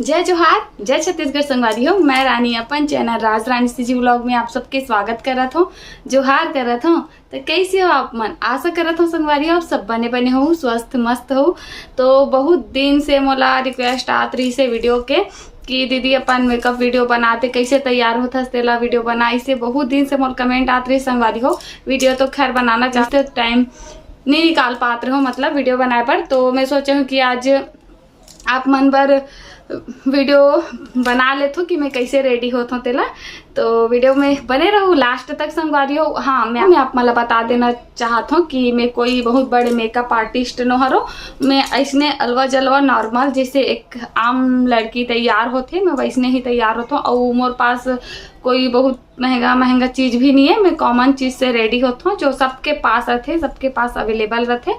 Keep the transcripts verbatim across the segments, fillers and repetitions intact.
जय जोहार, जय छत्तीसगढ़ संगवारी हो। मैं रानी अपन चैनल राज रानी सीजी व्लॉग में आप सबके स्वागत करत हूँ, जोहार करत हूँ। तो कैसे हो आप मन? आशा करत हूँ संगवारी हो आप सब बने बने हो, स्वस्थ मस्त हो। तो बहुत दिन से मोला रिक्वेस्ट आत रही से वीडियो के कि दीदी अपन मेकअप वीडियो बनाते, कैसे तैयार होथस तेला वीडियो बना। इसे बहुत दिन से मोला कमेंट आत रही संगवारी हो, वीडियो तो खैर बनाना चाहते हो, टाइम नहीं निकाल पात रहे हो मतलब वीडियो बनाए पर। तो मैं सोचे हूँ कि आज आप मन बर वीडियो बना लेथो कि मैं कैसे रेडी होत हूँ तेला। तो वीडियो में बने रहू लास्ट तक संगवारी हो। हाँ, मैं, मैं आप मन ला बता देना चाहत हूँ कि मैं कोई बहुत बड़े मेकअप आर्टिस्ट नो हरो। मैं ऐसने अलवा जलवा नॉर्मल जैसे एक आम लड़की तैयार होथे, मैं वैसने ही तैयार होथो। और मोर पास कोई बहुत महंगा महंगा चीज भी नहीं है, मैं कॉमन चीज से रेडी होत हूँ, जो सबके पास रथे, सबके पास अवेलेबल रथे।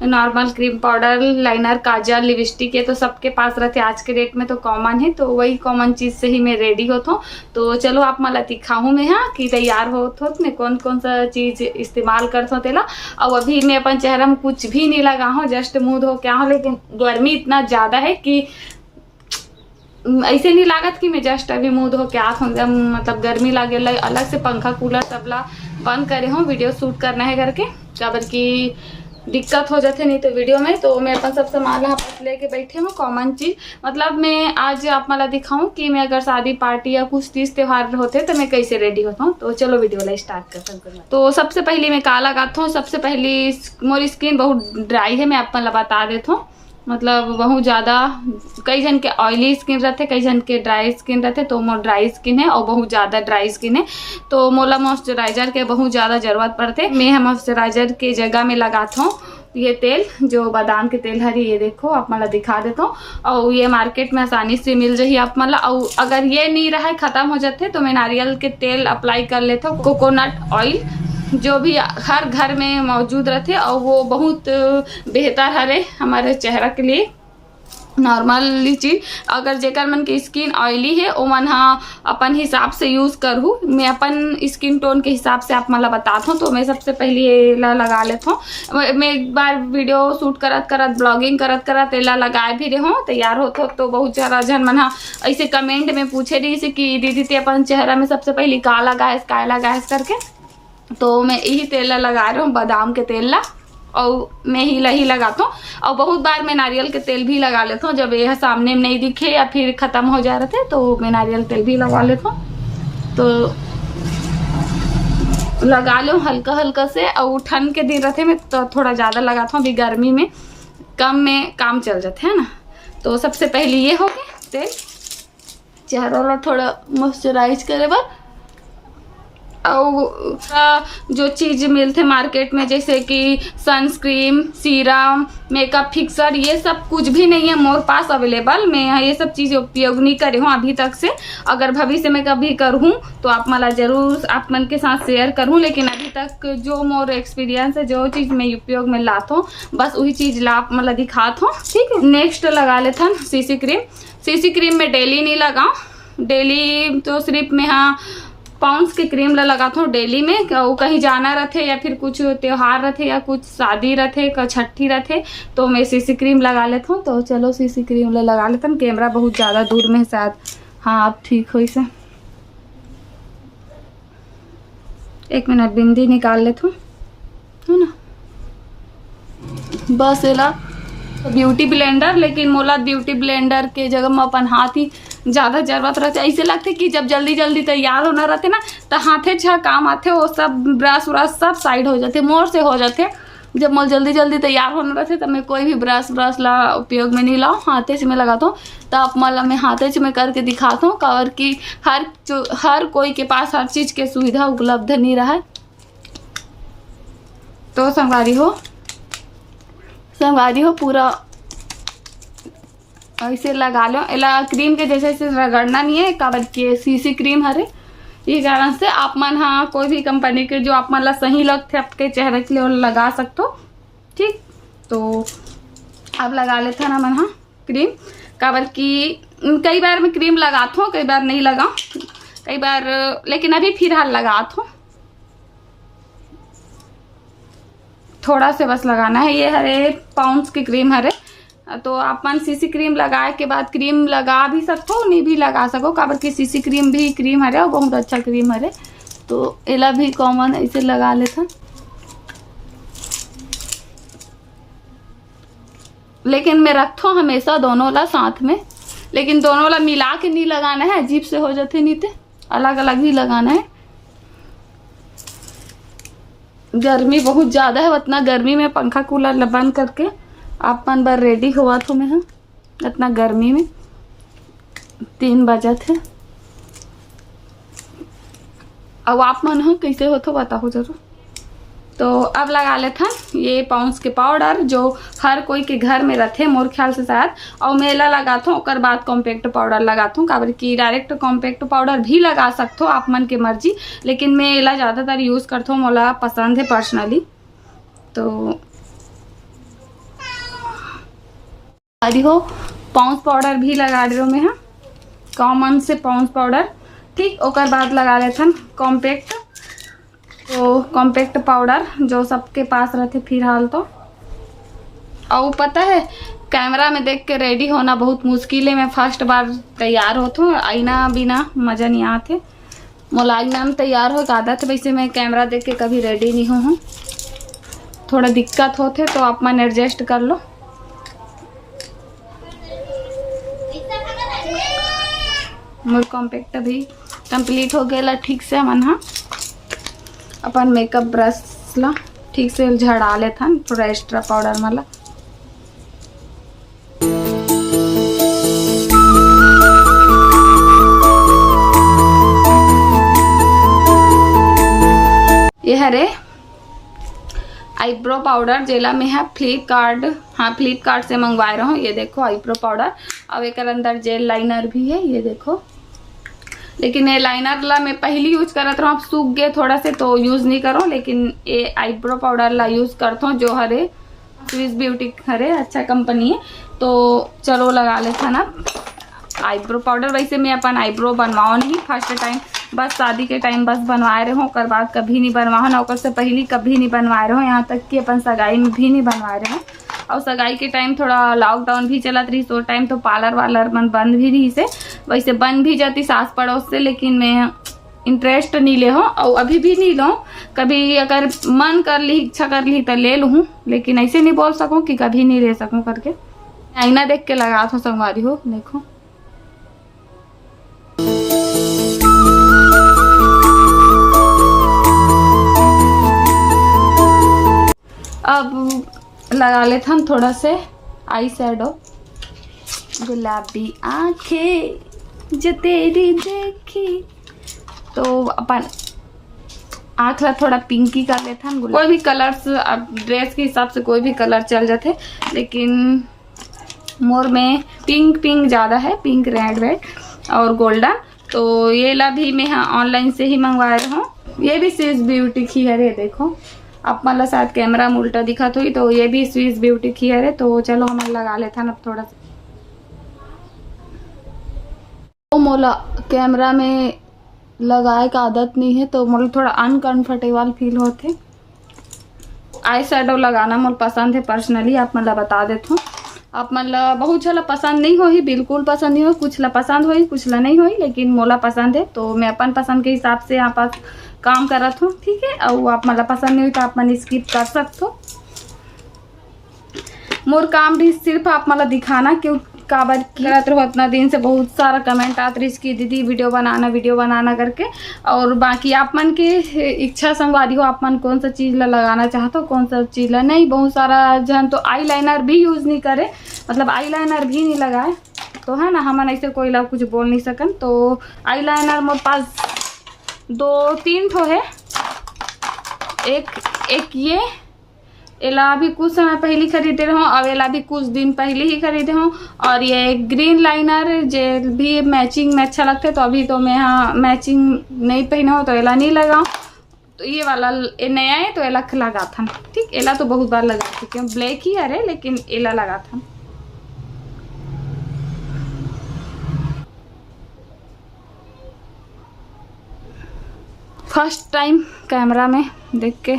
नॉर्मल क्रीम पाउडर, लाइनर, काजल, लिपस्टिक, ये तो सबके पास रथे। आज के डेट में तो कॉमन है, तो वही कॉमन चीज से ही मैं रेडी होत हूँ। तो चलो आप मन ला दिखाहूँ मैं हाँ कि तैयार होत होत मैं कौन कौन सा चीज इस्तेमाल करत हूँ तेला। और अभी मैं अपन चेहरा में कुछ भी नहीं लगा हूँ, जस्ट मुंह धो के आ हूँ, लेकिन गर्मी इतना ज्यादा है कि ऐसे नहीं लागत कि मैं जस्ट अभी मुंह धो के आत हूँ, एकदम मतलब गर्मी लागे ल-, अलग से पंखा कूलर सबला बंद करे हूँ वीडियो शूट करना है करके, काबर कि दिक्कत हो जाथे नहीं तो वीडियो में। तो मैं अपन सब सामान यहाँ पास लेके बैठे हूँ, कॉमन चीज। मतलब मैं आज आप मन ला दिखाऊँ कि मैं अगर शादी पार्टी या कुछ तीज त्योहार होथे तो मैं कैसे रेडी होता हूँ। तो चलो वीडियो ला स्टार्ट करते हैं। तो सबसे पहले मैं का लगात हूँ, सबसे पहली मोर स्किन बहुत ड्राई है, मैं आप मन ला बता देत हूँ। मतलब बहुत ज़्यादा, कई झन के ऑयली स्किन रथे, कई झन के ड्राई स्किन रथे, तो मोर ड्राई स्किन है और बहुत ज़्यादा ड्राई स्किन है, तो मोला मॉइस्चराइजर के बहुत ज़्यादा जरूरत पड़थे। मैं ह मॉइस्चराइजर के जगह में लगात हूँ ये तेल, जो बादाम के तेल हरी, ये देखो आप मन ला दिखा देत हूँ। और ये मार्केट में आसानी से मिल जाही आप मन ला। और अगर ये नहीं रहे, खत्म हो जाथे, तो मैं नारियल के तेल अप्लाई कर लेत हूँ, कोकोनट ऑयल, जो भी हर घर में मौजूद रथे और वो बहुत बेहतर हरे हमारे चेहरा के लिए। नॉर्मली चीज, अगर जेकर मन के स्किन ऑयली है, ओमन ह अपन हिसाब से यूज करहू। मैं अपन स्किन टोन के हिसाब से आप मन ला बतात हूँ, तो मैं सबसे पहले एला लगा लेत हूँ। मैं, मैं एक बार वीडियो शूट करत करत, ब्लॉगिंग करत करत एला लगाए भी रहे हूँ, तैयार होत होत तो बहुत सारा झन मन ह ऐसे कमेंट में पूछे रहिस कि दीदी ते अपन चेहरा में सबसे पहले का लगाएस, का लगाएस करके। तो मैं यही तेल ला लगा रहे हूँ, बादाम के तेल ला, और मैं ही ला ही लगाता हूँ। और बहुत बार मैं नारियल के तेल भी लगा लेता हूँ, जब यह सामने में नहीं दिखे या फिर खत्म हो जा रहे थे, तो मैं नारियल तेल भी लगा लेता हूँ। तो लगा लो हल्का हल्का से, और ठंड के दिन रहते मैं तो थोड़ा ज़्यादा लगाता हूँ, अभी गर्मी में कम में काम चल जाते है ना। तो सबसे पहले ये हो गया तेल, चेहरा ला थोड़ा मॉइस्चराइज करे बर। अउ, आ, जो चीज मिलथे मार्केट में, जैसे कि सनस्क्रीन, सीरम, मेकअप फिक्सर, ये सब कुछ भी नहीं है मोर पास अवेलेबल। मैं ये सब चीज उपयोग नहीं करे हूँ अभी तक से। अगर भविष्य में कभी करहूँ तो आप मन ला जरूर, आप मन के साथ शेयर करहूँ, लेकिन अभी तक जो मोर एक्सपीरियंस है, जो चीज मैं उपयोग में लात हूँ, बस वही चीज ला आप मन ला दिखात हूँ। ठीक है, नेक्स्ट लगा लेथन सीसी क्रीम। सीसी क्रीम में डेली नहीं लगाऊँ, डेली तो सिर्फ मैं हाँ पॉन्ड्स के क्रीम ला लगात हूँ डेली में। वो कहीं जाना रहते या फिर कुछ त्योहार रहते या कुछ शादी रहते, क-, छट्ठी रहते, तो मैं सीसी क्रीम लगा लेता हूँ। तो चलो सीसी क्रीम ला लगा लेता हूँ। कैमरा बहुत ज़्यादा दूर में है शायद, हाँ अब ठीक होइसे। एक मिनट, बिंदी निकाल लेत हूँ, है ना। बस एला ब्यूटी ब्लेंडर, लेकिन मोला ब्यूटी ब्लेंडर के जगह में अपन हाथ ही ज़्यादा जरूरत रहते। ऐसे लगते कि जब जल्दी जल्दी तैयार होना रहते ना, तो हाथे छा काम आते, वो सब ब्रश व्रश सब साइड हो जाते, मोर से हो जाते। जब मोर जल्दी जल्दी तैयार होना रहते, तब मैं कोई भी ब्रश व्रश ला उपयोग में नहीं लाऊँ, हाथे से मैं लगाता हूँ। तो आप मन ला मैं हाथे से मैं करके दिखाता हूँ, काबर कि हर जो, हर कोई के पास हर चीज़ के सुविधा उपलब्ध नहीं रहे। तो संगवारी हो, संगवारी हो, पूरा ऐसे लगा लो। एला क्रीम के जैसे ऐसे रगड़ना नहीं है, काबर के सीसी क्रीम हरे। ये कारण से आप मन हाँ कोई भी कंपनी के जो आप मन ला सही लगथे आपके चेहरे के लिए, वो लगा सकते हो। ठीक, तो अब लगा लेथन हमन हाँ क्रीम, काबर कि कई बार मैं क्रीम लगात हूँ, कई बार नहीं लगाऊँ, कई बार, लेकिन अभी फिलहाल लगात हूँ। थोड़ा से बस लगाना है। ये हरे पॉन्ड्स की क्रीम हरे, तो आप मन सीसी क्रीम लगाए के बाद क्रीम लगा भी सकथो, नहीं भी लगा सको, काबर कि सीसी क्रीम भी क्रीम हरे और बहुत अच्छा क्रीम हरे। तो एला भी कॉमन ऐसे लगा लेथन, लेकिन मैं रखथो हमेशा दोनों ला साथ में, लेकिन दोनों ला मिला के नहीं लगाना है, अजीब से हो जाते, नहीं ते अलग अलग ही लगाना है। गर्मी बहुत ज़्यादा है, उतना गर्मी में पंखा कूलर ला बंद करके आप मन बर रेडी होवत हो मैं ह, इतना गर्मी में तीन बजत है। अब आप मन ह कैसे होथो बताओ जरूर। तो अब लगा लेथन ये पॉन्ड्स के पाउडर, जो हर कोई के घर में रथे मोर ख्याल से शायद, और मैं एला लगाथों, ओकर बाद कॉम्पैक्ट पाउडर लगाथों, काबर कि डायरेक्ट कॉम्पैक्ट पाउडर भी लगा सकथो आप मन के मर्जी, लेकिन मैं एला ज़्यादातर यूज़ करथों, मोला पसंद है पर्सनली। तो अरे हो, पॉन्ड्स पाउडर भी लगा रही हूँ मैं, हाँ, कॉमन से पॉन्ड्स पाउडर। ठीक, ओकर बाद लगा लेथन कॉम्पैक्ट। तो कॉम्पैक्ट पाउडर जो सबके पास रहते फिलहाल तो। और पता है, कैमरा में देख के रेडी होना बहुत मुश्किल है। मैं फर्स्ट बार तैयार होत हूँ, आईना बिना मज़ा नहीं आते। मोला आईना में तैयार हो के आदत है, वैसे मैं कैमरा देख के कभी रेडी नहीं हूँ। थोड़ा दिक्कत होते तो आप मन एडजस्ट कर लो। मोर कॉम्पैक्ट अभी कंप्लीट हो गया ठीक से। हमन हा अपन मेकअप ब्रश ला ठीक से झड़ा लेथन, थोड़ा एक्स्ट्रा पाउडर मला। ये हरे आईब्रो पाउडर, जेला मैं हा फ्लिपकार्ट, हाँ, फ्लिपकार्ट से मंगवाए रहूँ। ये देखो आईब्रो पाउडर, अब एकर अंदर जेल लाइनर भी है, ये देखो। लेकिन ये लाइनर ला मैं पहली यूज करत रहूँ, अब सूख गए थोड़ा से तो यूज नहीं करूँ, लेकिन ये आईब्रो पाउडर ला यूज करत हूँ, जो हरे स्विस ब्यूटी हरे, अच्छा कंपनी है। तो चलो लगा लेथन अब आईब्रो पाउडर। वैसे मैं अपन आईब्रो बनवाओ नहीं, फर्स्ट टाइम, बस शादी के टाइम बस बनवाए रहो, ओकर बाद कभी नहीं बनवाओ ना, ओकर से पहली कभी नहीं बनवाए रहो, यहाँ तक कि अपन सगाई में भी नहीं बनवाए रहो। और सगाई के टाइम थोड़ा लॉकडाउन भी चलत रही, तो टाइम तो पार्लर वालर मन बंद भी रही से, वैसे बन भी जाती सास पड़ोस से, लेकिन मैं इंटरेस्ट नहीं ले हो और अभी भी नहीं लो। कभी अगर मन कर ली, इच्छा कर ली तो ले लूँ, लेकिन ऐसे नहीं बोल सकूँ कि कभी नहीं ले सकूँ करके। आईना देख के लगा थो संगवारी हो, देखो। अब लगा लेथन थोड़ा से आई शैडो, गुलाबी आंखें जो तेरी देखी, तो अपन आँख ला थोड़ा पिंकी कर लेथन। गुलाब, कोई भी कलर्स, अब ड्रेस के हिसाब से कोई भी कलर चल जाते, लेकिन मोर में पिंक, पिंक ज़्यादा है, पिंक, रेड, रेड और गोल्डन। तो ये ला भी मैं हाँ ऑनलाइन से ही मंगवाए रहूँ। ये भी स्विस ब्यूटी की हरे, देखो आप मन ला शायद कैमरा में उल्टा दिखत होही, तो ये भी स्विस ब्यूटी की हरे। तो चलो हमन लगा लेथन अब थोड़ा सा। तो मोला कैमरा में लगाए का आदत नहीं है, तो मोला थोड़ा अनकंफर्टेबल फील होथे। आई शैडो लगाना मोला पसंद है पर्सनली, आप मन ला बता देथों। आप मन ला बहुत झन ला पसंद नहीं होही, बिल्कुल पसंद नहीं होही, कुछ ला पसंद होही, कुछ ला नहीं होही, लेकिन मोला पसंद है, तो मैं अपन पसंद के हिसाब से यहाँ पास काम करत हूँ, ठीक है। और आप मन ला पसंद नहीं होही तो आप मन स्किप कर सकथो। मोर काम भी सिर्फ आप मन ला दिखाना, क्यों, काबर कि करत रहो इतना दिन से, बहुत सारा कमेंट आत रहिस कि दीदी वीडियो बनाना, वीडियो बनाना करके। और बाकी आप मन के इच्छा संगवारी हो, आप मन कौन सा चीज़ ला लगाना चाहत हो, कौन सा चीज़ ला नहीं। बहुत सारा झन तो आई लाइनर भी यूज़ नहीं करे, मतलब आई लाइनर भी नहीं लगाए, तो है ना, हमन ऐसे कोई ला कुछ बोल नहीं सकन। तो आई लाइनर मोर पास दो तीन ठो है, एक, एक ये, एला अभी कुछ समय पहली खरीदे रहूँ, अब एला भी कुछ दिन पहले ही खरीदे हूँ। और ये ग्रीन लाइनर जे भी मैचिंग में अच्छा लगता है, तो अभी तो मैं यहाँ मैचिंग नहीं पहने हूँ, तो एला नहीं लगाऊँ। तो ये वाला ल-, ये नया है, तो एला लगाथन, ठीक, एला तो बहुत बार लगा चुके हूँ, ब्लैक ही हरे, लेकिन एला लगाथन। फर्स्ट टाइम कैमरा में देख के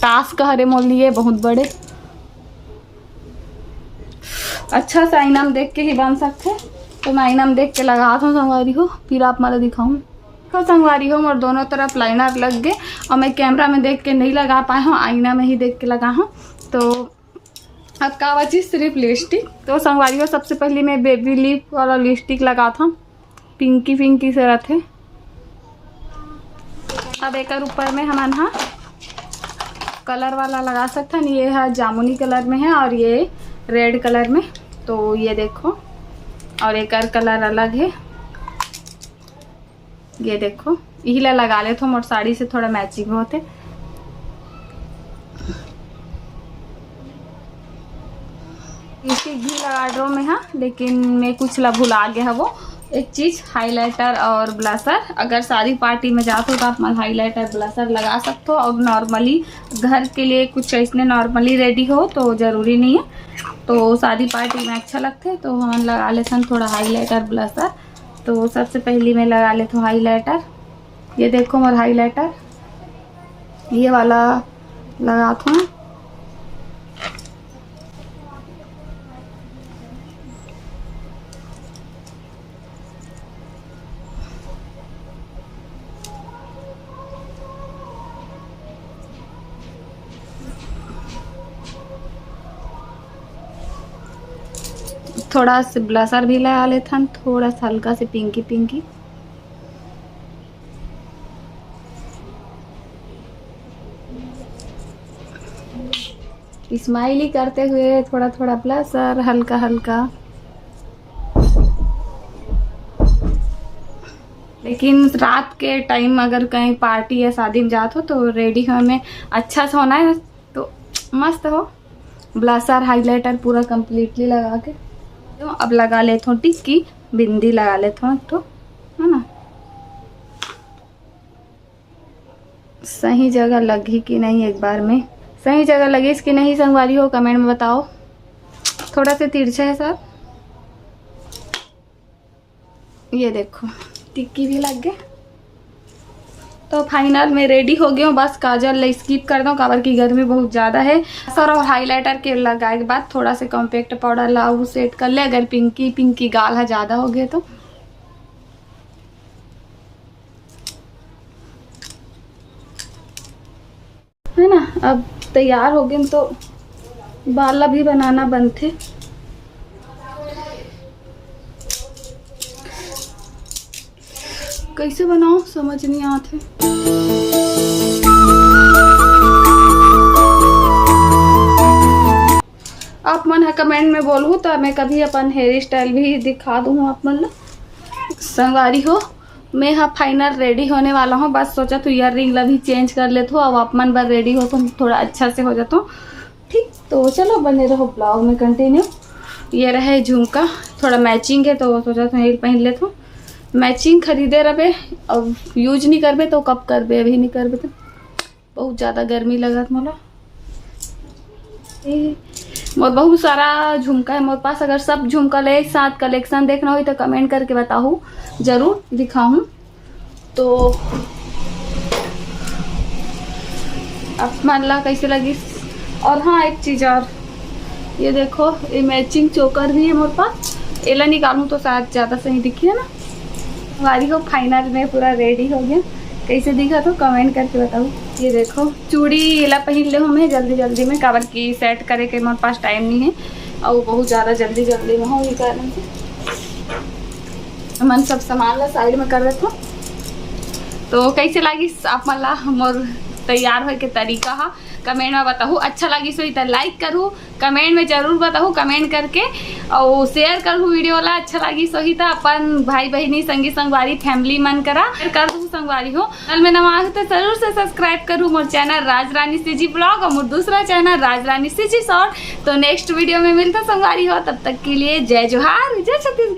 टास्क हरे मोर लिए बहुत बड़े। अच्छा से आईना में देख के ही बन सकथे। तो मैं आईना में देख के लगात हूँ संगवारी हो, फिर आप मन ला दिखाऊँ। देखो संगवारी हो, मोर दोनों तरफ लाइनर लग गे और मैं कैमरा में देख के नहीं लगा पाए हूँ, आईना में ही देख के लगा हूँ। तो अब का बची सिर्फ लिपस्टिक। तो संगवारी हो, सबसे पहले मैं बेबी लिप वाला लिपस्टिक लगात हूँ, पिंकी पिंकी से रथे। अब एकर ऊपर में हमन हा कलर वाला लगा सकथन। ये है जामुनी कलर में है और ये रेड कलर में। तो ये देखो, और एकर कलर अलग है। ये देखो, यही ला लगा लेथो, मोर साड़ी से थोड़ा मैचिंग होथे। इसके घी लगा डरो में हा, लेकिन मैं कुछ ला भुला गया है वो एक चीज, हाइलाइटर और ब्लशर। अगर शादी पार्टी में जात हो तो आप मन हाइलाइटर ब्लशर लगा सकते हो, और नॉर्मली घर के लिए कुछ ऐसने नॉर्मली रेडी हो तो जरूरी नहीं है। तो शादी पार्टी में अच्छा लगथे तो हमन लगा लेथन थोड़ा हाइलाइटर ब्लशर। तो सबसे पहली मैं लगा लेथो हाइलाइटर। ये देखो मोर हाइलाइटर, ये वाला लगात हूँ। थोड़ा से ब्लशर भी लगा लेथन, थोड़ा सा हल्का से पिंकी पिंकी। स्माइली करते हुए थोड़ा थोड़ा ब्लशर हल्का हल्का। लेकिन रात के टाइम अगर कहीं पार्टी या शादी में जात हो तो रेडी होए में अच्छा से होना है, तो मस्त हो। ब्लशर हाइलाइटर पूरा कम्प्लीटली लगा के, तो अब लगा लेथो टिक्की, बिंदी लगा लेथो एक ठो, है ना। सही जगह लगही कि नहीं, एक बार में सही जगह लगिस कि नहीं संगवारी हो, कमेंट में बताओ। थोड़ा से तिरछा है सर। ये देखो, टिक्की भी लग गए। तो फाइनल में रेडी हो गई हूँ। बस काजल ला स्किप कर दो, काबर की गर्मी बहुत ज़्यादा है। सर और हाइलाइटर के लगाए के बाद थोड़ा से कॉम्पैक्ट पाउडर ला वो सेट कर ले, अगर पिंकी पिंकी गाल है ज़्यादा हो गए तो, है ना। अब तैयार हो गए तो बाल ला भी बनाना बनथे। कैसे बनाओ समझ नहीं आत है। आप मन ह कमेंट में बोलहू तो मैं कभी अपन हेयर स्टाइल भी दिखा दूँ आप मन ला। संगवारी हो, मैं हा फाइनल रेडी होने वाला हूँ। बस सोचा तू ईयर रिंग ला भी चेंज कर लेथो, अब आप मन बर रेडी हो तो थोड़ा अच्छा से हो जातो। ठीक, तो चलो बने रहो ब्लॉग में कंटिन्यू। ये रहे झुमका, थोड़ा मैचिंग है तो सोचा था यही पहन लेथो। मैचिंग खरीदे रहे, अब यूज नहीं करबे तो कब करबे, अभी नहीं करबे तो। बहुत ज़्यादा गर्मी लगत मोला। ए, मोर बहुत सारा झुमका है मोर पास। अगर सब झुमका ले एक साथ कलेक्शन देखना हो तो कमेंट करके बताओ, जरूर दिखाऊँ। तो आप मन ला कैसे लगी? और हाँ, एक चीज़ और, ये देखो, ये मैचिंग चोकर भी है मोर पास। एला निकालूँ तो शायद ज़्यादा सही दिखी, है ना। हमारी हो फाइनल में पूरा रेडी हो गया। कैसे दिखा तो कमेंट करके बताओ। ये देखो चूड़ी एला पहन ले हूँ मैं जल्दी जल्दी में, काबर की सेट करे के मोर पास टाइम नहीं है और बहुत ज़्यादा जल्दी जल्दी में हूँ, ये कारण से मन सब सामान ला साइड में कर देथो। तो कैसे लागिस आप मन ला मोर तैयार होए के तरीका हा, कमेंट में बताहू। अच्छा लागिस होही त लाइक करहू, कमेंट में जरूर बताहू, कमेंट करके और शेयर करहू वीडियो ला। अच्छा लागिस होही त अपन भाई बहिनी संगी संगवारी फैमिली मन करा शेयर कर दू संगवारी हो। चैनल में नवा आहू तो जरूर से सब्सक्राइब करहू मोर चैनल राज रानी सीजी ब्लॉग और मोर दूसरा चैनल राज रानी सीजी शॉर्ट। तो नेक्स्ट वीडियो में मिलता संगवारी हो, तब तक के लिए जय जोहार, जय छत्तीसगढ़।